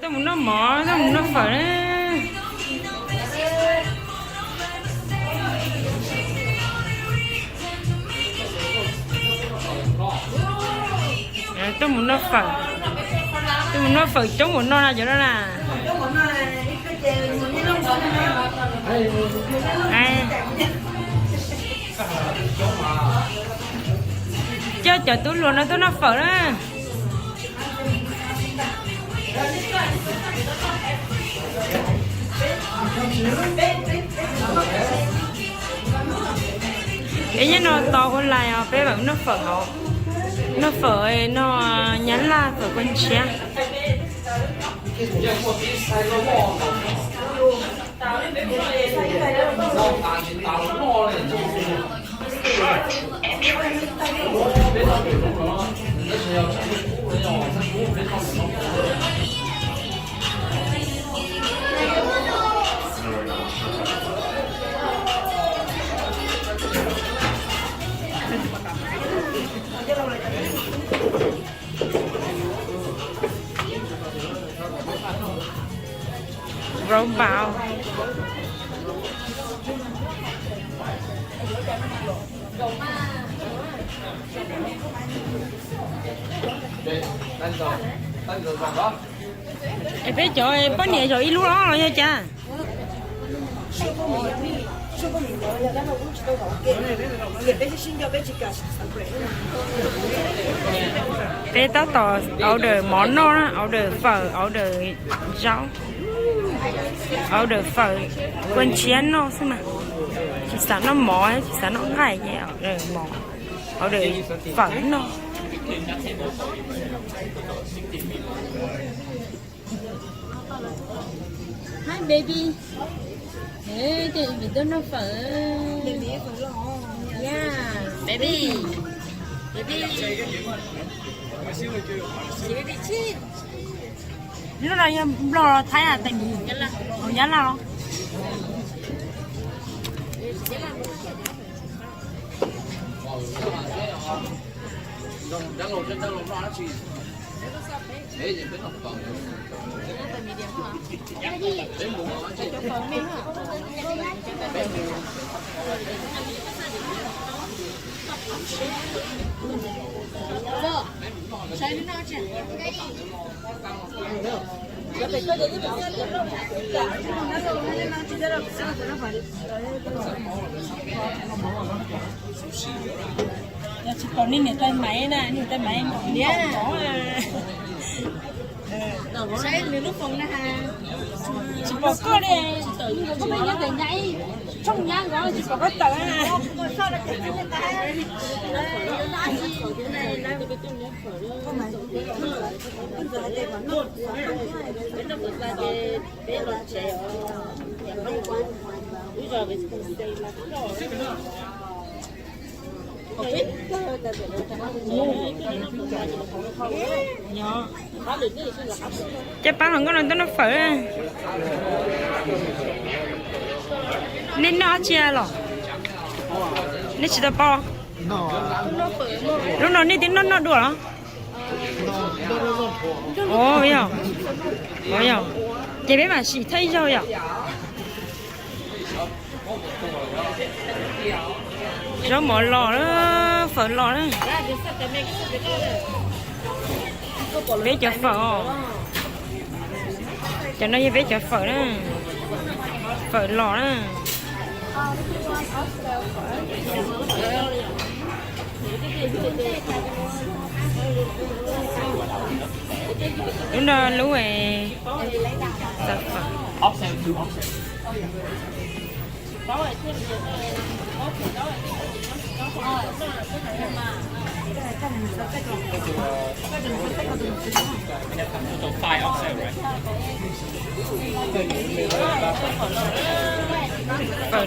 Tuaj mus noj mov, tuaj mus noj fawm na. Tuaj mus noj fawm, tuaj mus noj fawm coob ua no na cov no na. Coj cov tub hluas no tuaj noj fawm na. Es nyob no tos ua lais os, peb mam noj fawm hauv, noj fawm no, Nyab Laj fawm kua ntshiab. Rau npaum. Es peb cov poj niam yog ib lub los los yog cas? Peb tab tom order mov noj na, order fawm, order zaub, order fawm kua ntshiab noj xwb mas. Tsis xav noj mov, tsis xav noj nqaij ces order mov, order fawm noj. Hi baby. Ê, ces vim tuaj noj fawm. Yeah, baby. Baby. Baby too. Lub no yog Nplog los Thaib a, Thaib Nyab Laj los? Yog tsis pom nej niam tais Maiv na, niam tais Maiv niam. Saib nws lub foos na has. Tsis pom koj li, koj pheej nyob ntawm nyab, tshooj nyab nkaus tsis pom koj tawm na. Coj pab hluas nkauj no tuaj noj fawm. Nej noj dab tsi los? Nej tsis tau paub. Lub no nej twb noj noj dua los? Yog, yog. Ces peb mam sim thawj zaug yom. Zaub mov los na, fawm los na. Peb cov fawm os. Cov no yog peb cov fawm na. Fawm los na. Lub no lub, e, xav fawm. Fawm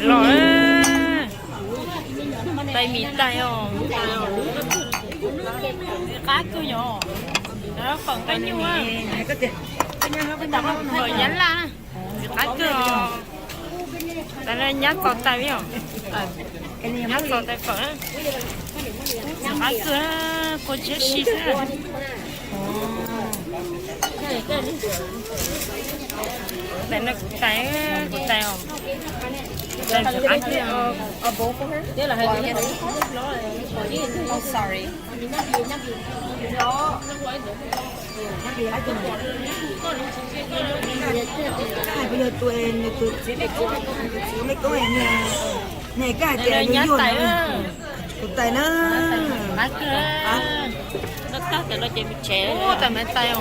los, tais mis tais os. Qab kawg yom. Fawm nqaij nyuj, fawm Nyab Laj na. Qab kawg os. Tas nyab txos tais os. Nyab txos tais fawm na. Qab kawg, kua ntshiab si xwb. Tais no kuv tais, kuv tais os. Tais tsis qab kiag. Oh, sorry. Kuv tais na. Tais mas tais os.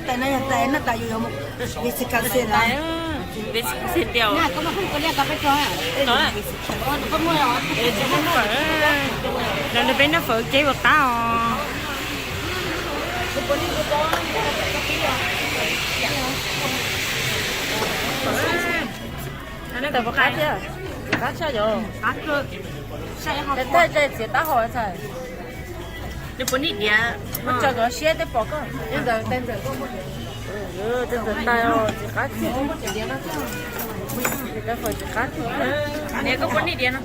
Tais na yog tais na, tais yus yog mus vi xi ka xi na. Vi xi ka xi tias. Los nws peb noj fawm kev ua qab os. Tab tom qab thiab, qab tshaj yom. Tej txiav taub hau txhais. Muab tso kom siab tej pom koj. Tej ntawd tais os, tsis qab tsis, tais fawm tsis qab tsis. Niam koj puas nim diav no?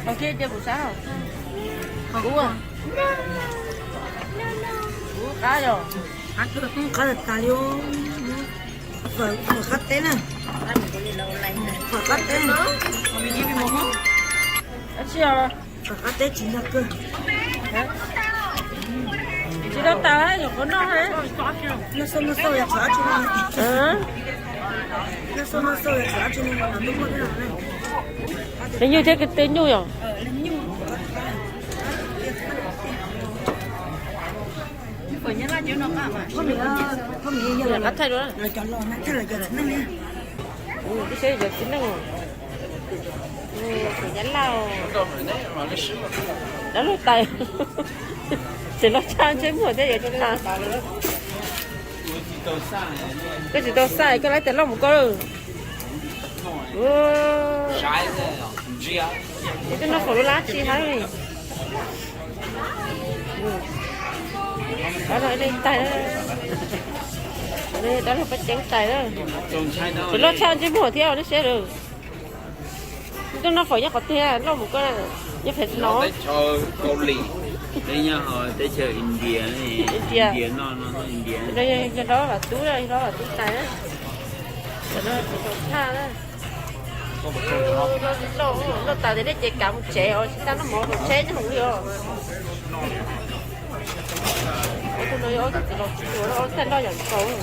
Ua kiag tias kuv sab hauv. Kuv, kuv qab yom. Qab tas tas li. Fawm qab teb na. Fawm qab teb. Dab tsi os? Fawm qab teb tsis yog kawg. Tsis tau tas, yuav qhuav noj. Noj xauj noj xauj yog qhov dab tsi no? Noj xauj noj xauj yog qhov dab tsi no? Leej nyuj thiab kwv tw nyuj yom. Qab thaij dua. Twb saib cov txiv neej, cov nyab laj, dab laug tais, tseem los tshaj ntsej muag thiab yuav tsis tas. Koj tsis tau xav koj laib tais loj mus koj. Twb noj fawm lub lab tsis haib li. Dab laug tais, dab laug paj ceeb tais na. Tseem los tshaj ntsej muag thiab nej saib lawm. Twb noj fawm nyob qhov twg, loj mus koj, nyob pem no. Teb chaws Kaus Lim, peb nyob teb chaws India, India, India. Yog hlob Vam Tub, yog hlob Vam Tub tais na. Tam no tsis tau tshaj na. Noj tas ces nej ces kav mus tsev os, tsis tau noj mov hauv tsheb nyob hauv li os. Ob tug no yog ob tug txiv laus tsis tuag, ob tug thaij loj yam nkaus.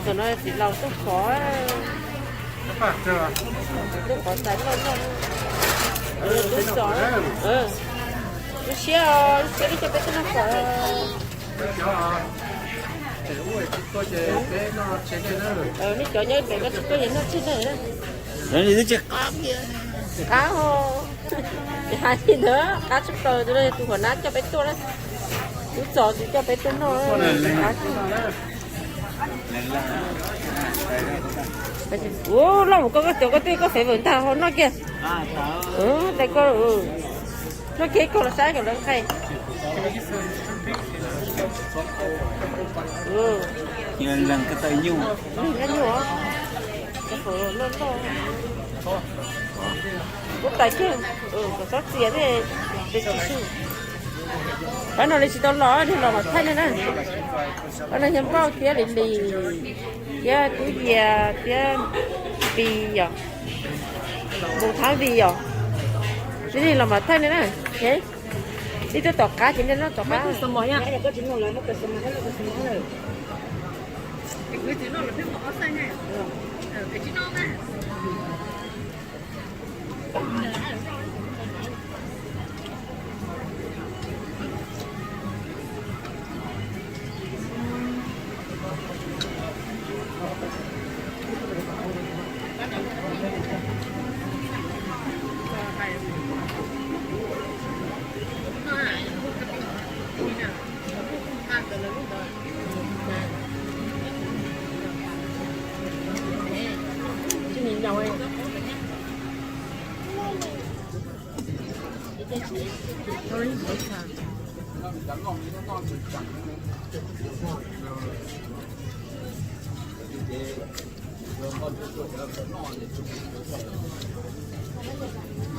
Tam no txiv laus tuaj phov, tuaj phov tais loj noj. Tub xov, lub siab, lub siab twb coj peb tuaj noj fawm. Nej cov nyob pem koj tsis tuaj ces noj tseg ne. Qab os. Hais li ntawd qab tshaj plaws, tus no yog tus huam nab coj peb tuaj na. Tub xov tus coj peb tuaj noj, qab tshaj. Ua loj mus koj, koj cov koj twb koj fev vawm ntag ho noj kiag. Tais koj noj kiag ib koj los saib kom lawv nqaij. Nyuj, nyuj os. Ub tais kiag, kom txhob txias thiab, tsis su. Pab no li tsis tau los, los mam thaij nej na. Pab no yog Npauj thiab Lis Lis thiab Tub Yias thiab Npis yom, Mus Thab Npis yom. Tsis los mam thaij nej na. Ib tug tom qab ces nej noj tom qab.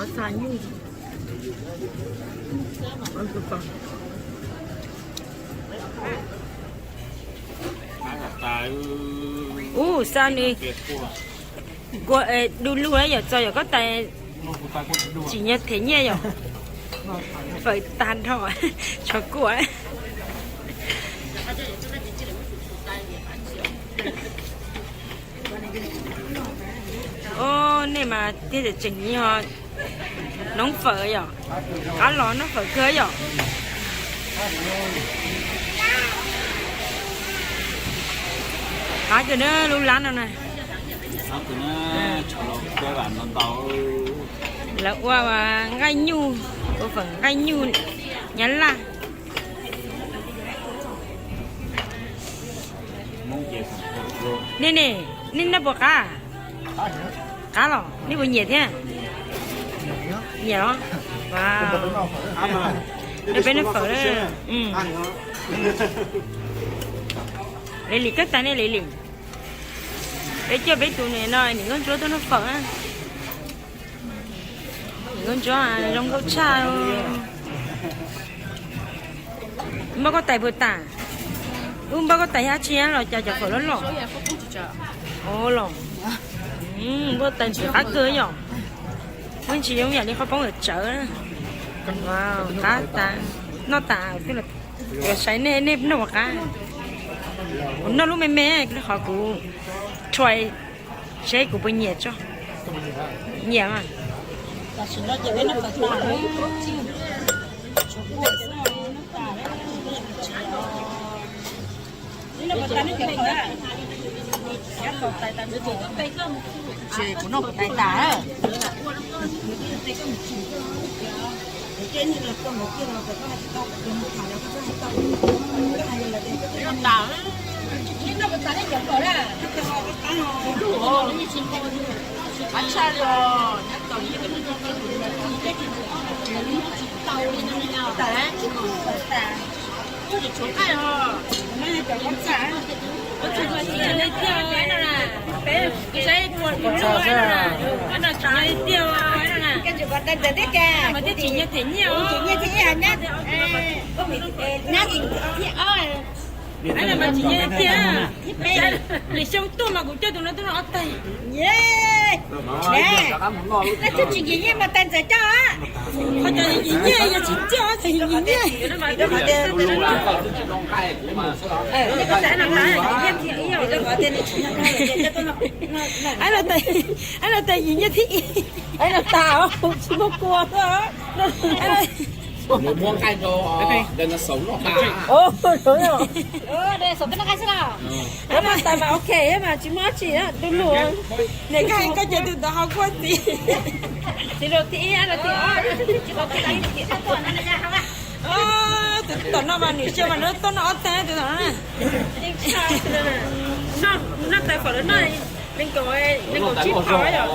Qhov txhia nyuj. Ub, xa nws kua du lug yom, txog yog koj tais tsim nyog them nyiaj yom. Fawm tag nrho, tsho kuaj. Os, nej mas tiag tiag tseem yog noob fawm yom, qab los noob fawm kawg yom. Qab kawg na lub lab no na. Lawv ua nqaij nyuj, ua fawm nqaij nyuj nyab laj. Nej ne, nej noj puas qab? Qab los nej puas nyiam thiab? Nyiam los? Peb noj fawm. Lili, koj tas nej Lili. Peb coj peb tus no, niam Nkauj Ntsuab tuaj noj fawm na. Niam Nkauj Ntsuab zoo nkauj tshaj. Npaj koj tais puas tas? Ub, npaj koj tais yog dab tsi los cas cov fawm loj loj? Los, npaj tais ntxim qab kawg yom. Muaj ntsis zoo yam li qhov poob tsawv. Qab tas, noj tas, saib nej, nej noj puas qab? Kuv noj lub me me, qhov kuv try seb kuv puas nyiam tso. Nyiam mas. Kuv noj kuv tais tas. Lwm xyoo tuaj mas kuv coj tus no tuaj noj ob tag. Tsis nyiam nyiaj mas tais ntxawm coj. Qhov cov nyiam nyiaj yog tsis coj ces nyiam nyiaj. Ab no tais yim nyiaj thiab. Ab no tas tsis muaj kua. Ab no tas mas ok mas tsis muaj dab tsi du lug. Niam koj hais koj cov tus ntawd ho kuaj txiv. Tus tom no mas nws xyaw mas nws tuaj noj ob tag tus tom no. Noj tais fawm lawv noj nees nkaum, nees nkaum tsib phau yom.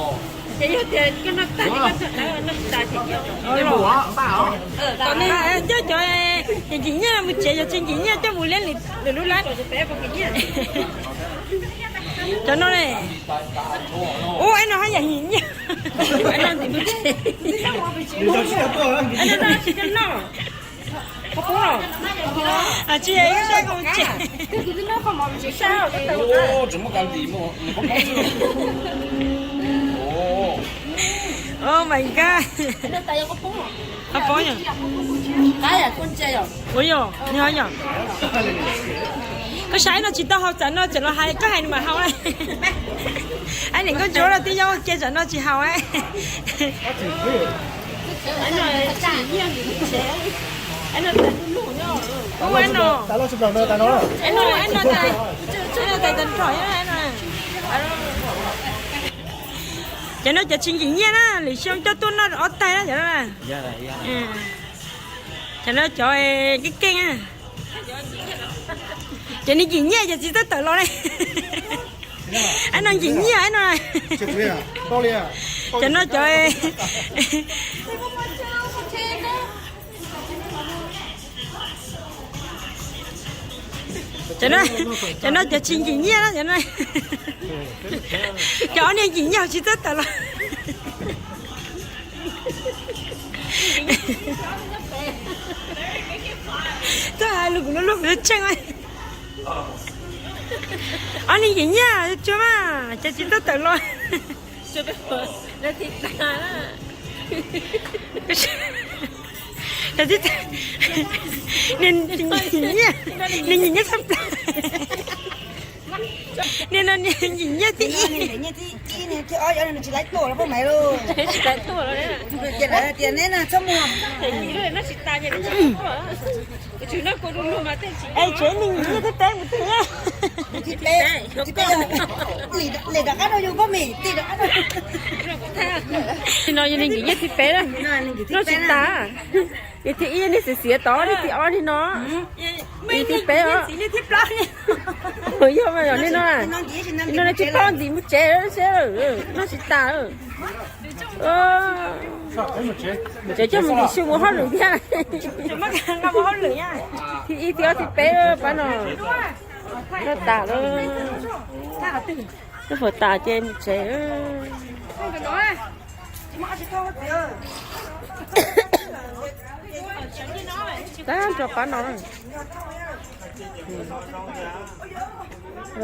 Ces yog tias koj noj tag ces koj noj tas ces tom no coj cov ncim nyiaj mus tsev, yog tsis ncim nyiaj coj mus liab lwm lub lab. Cov no ne. Ub, ab no haj yam ncim nyiaj. Ab no ntxim mus tsev. Ab no no tsis coj noj. Qhov poob los? Tsis, ib sab kaus tsev. Oh my god. Qhov poob yom. Ua yom, nws ho yom. Koj saib no tsis tau haus, txawm no tseem los hais koj hais nws mam haus. Ab, niam Nkauj Ntsuab los twb nyob ua ke, txawm no tsis haus. Cov no cov tsis ncim nyiaj na, lwm xyoo coj tuaj noj ob tag na cov no. Cov no cov keej keej na. Cov nws ncim nyiaj ces tsis txawj tawm los ne. Ab no ncim nyiaj ab no. Cov no cov Cov no, cov no cov tsis ncim nyiaj na cov no. Cov ob niag ncim nyiaj tsis txawj tawm los. Txawj hais lus kuv lub lub kuv tseej. Ob niag yim nyiaj tsuag mas, cas tsis tau tawm los. Niag yim nyiaj, niag yim nyiaj tshaj plaws. Niag no niag yim nyiaj thib ib. Tsis laiv tuaj los poj maiv lauj. Tias neb na txhob muag. Es tsev niag yim nyiaj thib peb mus twg na. Thib peb, thib peb, lim rov qab rau yus poj mem, lim rov qab rau. No yog niag yim nyiaj thib peb na. No tsis tas. Niag thib ib niag xiav xiav tod, niag thib ob niag no. Niag thib peb os. Yog mas yog niag no, niag no tsis paub ntxiv mus tsev seb, no tsis tas. Tsev coj mus ntim su ua hauj lwm thiab. Thib ib thib ob thib peb pab no. Noj tas lawm. Noj fawm tas ces mus tsev. Tag nrho pab no.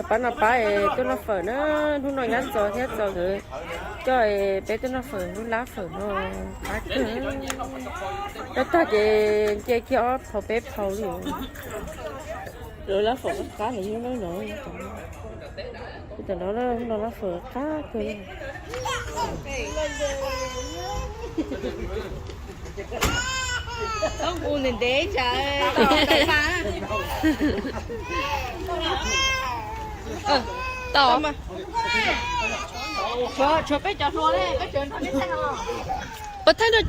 Pab no pab es tuaj noj fawm na, hnub no nyab Txos thiab Txos nkawd coj es peb tuaj noj fawm lub lab fawm no qab kawg. Noj tag ces nce kiag ob phau peb phau li. Lub lab fawm qab li no no. Tam no no lab fawm qab kawg. Toob u ntev ntev ntsa. Tom, tshuav peb cov hluas ne, peb tseem nrog peb thaij no.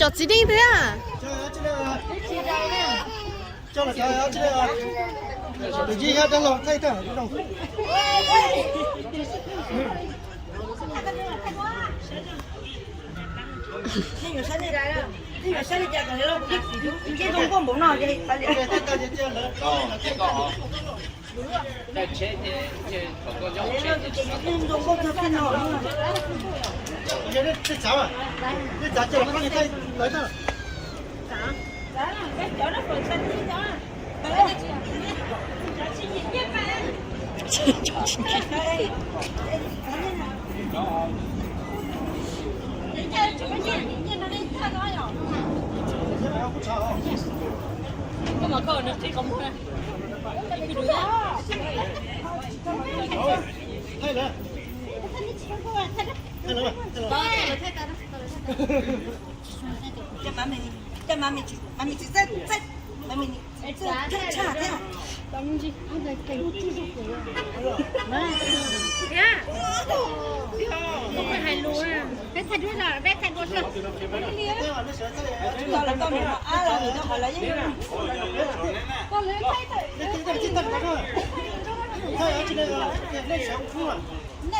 Puas thaij rau cov txiv neej thiab? Coj mami, coj mami, mami tsis txawj, mami tsis txawj tshaj thiab. Peb thaij duab, peb thaij duab. Los koj niam no ab los nim no qhov los yeej. Tuaj txog qhov no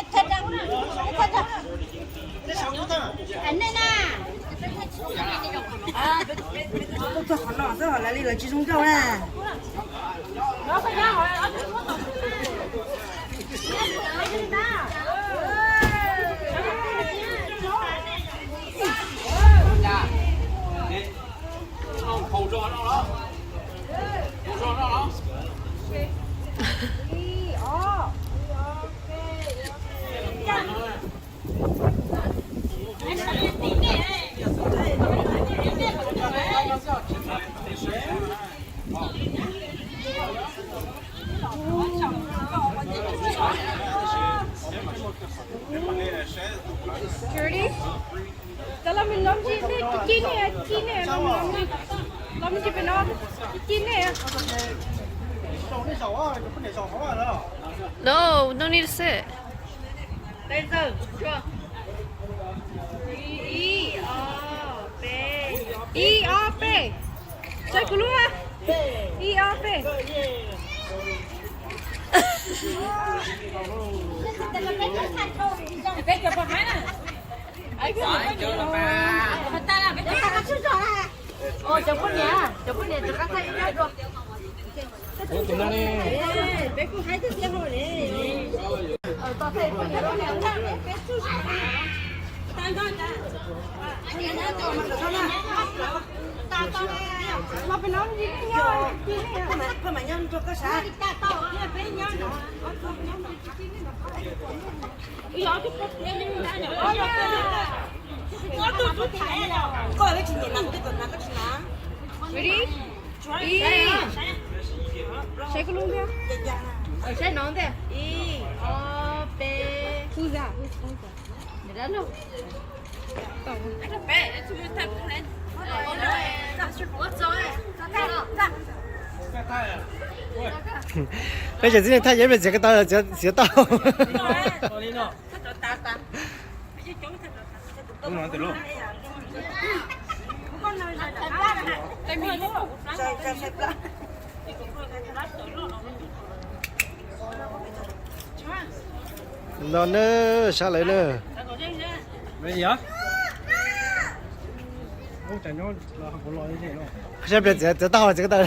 xwb ho lawv li lawv tsis zoo nkauj na. Cov los mis los ntsis nej ci ne, ci ne, los ntsis pem no, ci ne. No, no need to sit. Ib ob peb, saib kuv lub, ib ob peb. Cov poj niam, cov poj niam rov qab thaij ib zaj dua. Peb kuj haib tiag tiag li. Tos thaij poj niam. Ready? Ib, saib koj lub thiab. Saib no ntej. Ib, ob, peb. Who's that? Who's that? Peb tsis txib neeg thaij, yog peb txiav ko taw, txiav tau. No na, sab lawv na. Sab pliag txiav tau txiav ko taw.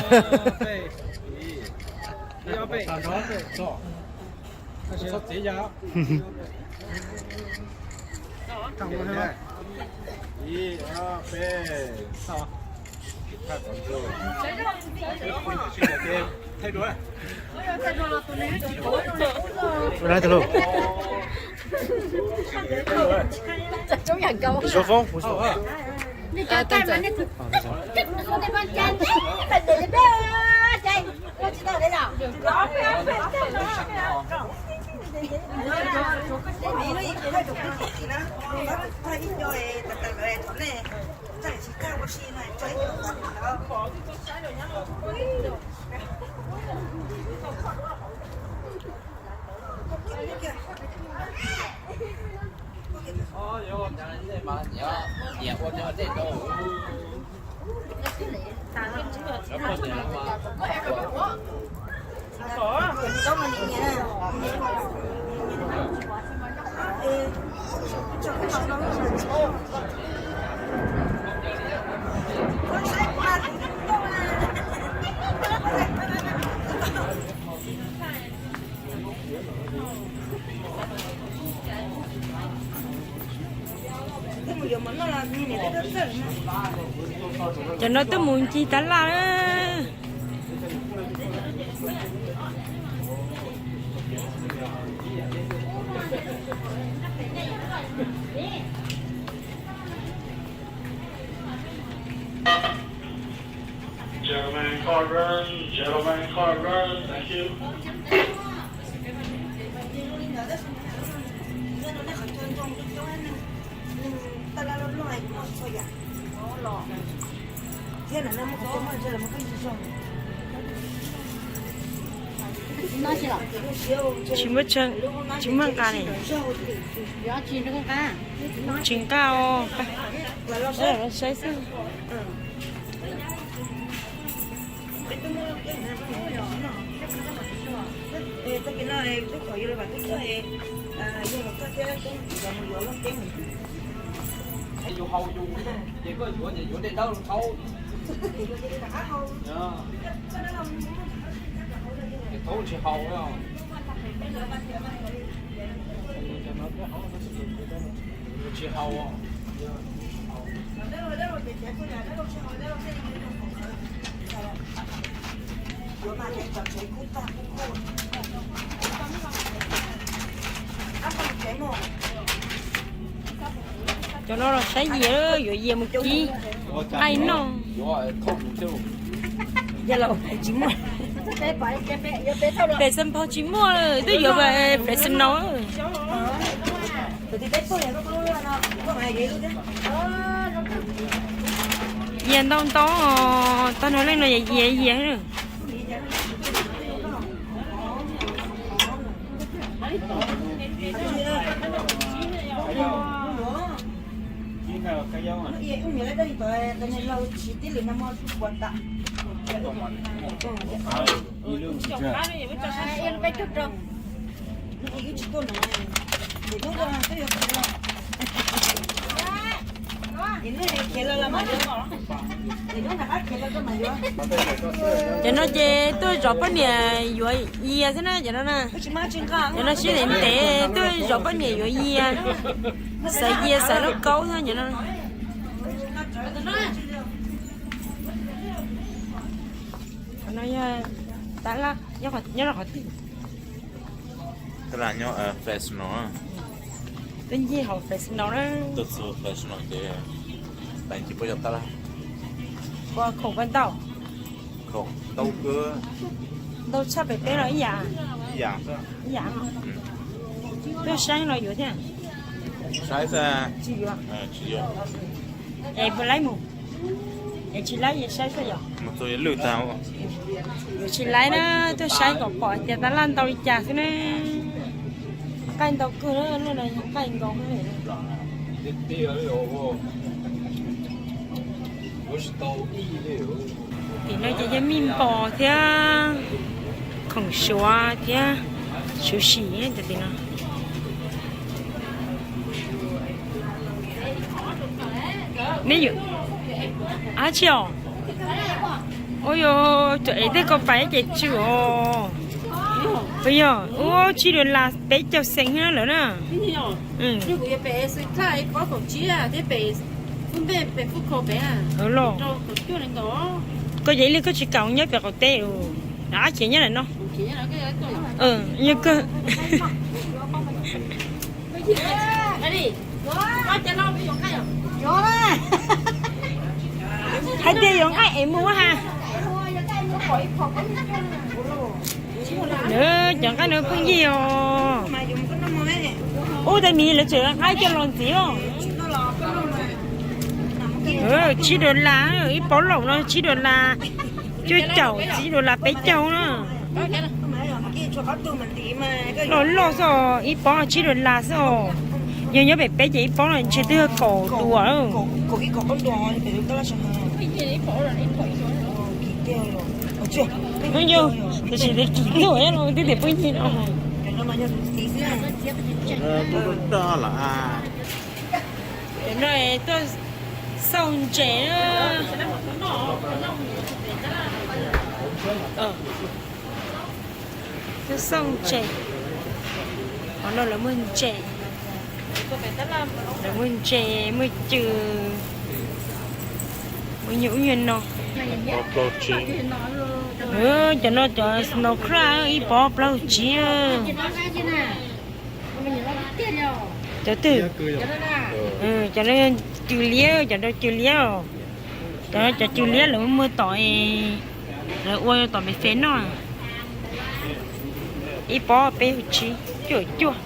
Cov no twb mus ncig tab laj. Gentlemen, car run, gentlemen, car run, thank you. Tsis muaj, tsis muaj nqa li. Tsis nqa os. Saib xwb. Yus haus yus, ces koj yuav ces yuav dej dawb los thaub. Thaub tsis haus. Tsis haus. Cov no los saib yias, yuav yias mus kib qaij noj. Pem Xeev Phaum tsis muaj, twb yuav Fresno. Yias ntau ntau, tag nrho leej no yias yias. Cov no ces tuaj zov poj niam yuav yias xwb na, cov no na. Cov no siab ntev ntev tuaj zov poj niam yuav yias, xaws yias xaws lauj kaub xwb cov no. Qhov no yog tab laj nyob qhov twg? Tab laj nyob Fresno. Twb ncig hauv Fresno na. Tuaj txog Fresno ces pais tsis paub yog tab laj. Ua khoom ua ntau. Khoom ntau kawg. Ntau tshaj pem peb los ib yam. Ib yam. Ib yam. Tuaj saib los yuav thiab. Saib xwb. Tsis yuav. Tsis yuav. Es puas laib mus? Es tsis laib es saib xwb yom. Mus txog yuav lwj tag. Yuav tsis laib na, tuaj saib kom pom tias tab laj ntau li cas xwb na. Nqaij ntau kawg, lub no yog nqaij nkaus. Tim no ces yog mij npos thiab khoom suav thiab sushi tim no. Neb yuav dab tsi os? Ua yog cov ev tej ko pais ces tsw os. Ua yog ua tsib dollar peb caug xees lawm na. Los koj yog ib leeg koj tsis kam nyob pem qaum teb, dab tsi nyob lawm no. Yog kawg. Hais tias yuav nqaij es mus ha. Cov nqaij no pheej yig os. Ub, tej mis lawv tseem nqa nqaij coj los ntxiv os. Tsib dollar, ib pob laum no tsib dollar, cuaj caum tsib dollar peb caug na. Loj loj xwb os, ib pob tsib dollar xwb os. Yog nyob pem peb ces ib pob no ntshe twb yog kaum duas. Yog, tiam sis twb kim twb los twb tias pheej yig no. Cov no tuaj xauj ntses na. Tuaj xauj ntses. Qhov no lawv muag ntses. Lawv muag ntses, muag cw, muag nyuj ub nyuag no. Cov no cov snow crab ib pob plaub tsib. Cov twg? Cov no cw liab, cov no cw liab. Cov, cov cw liab lawv muag tom, lawv ua tom pem fes noj. Ib pob peb caug tsib, cuaj cuaj.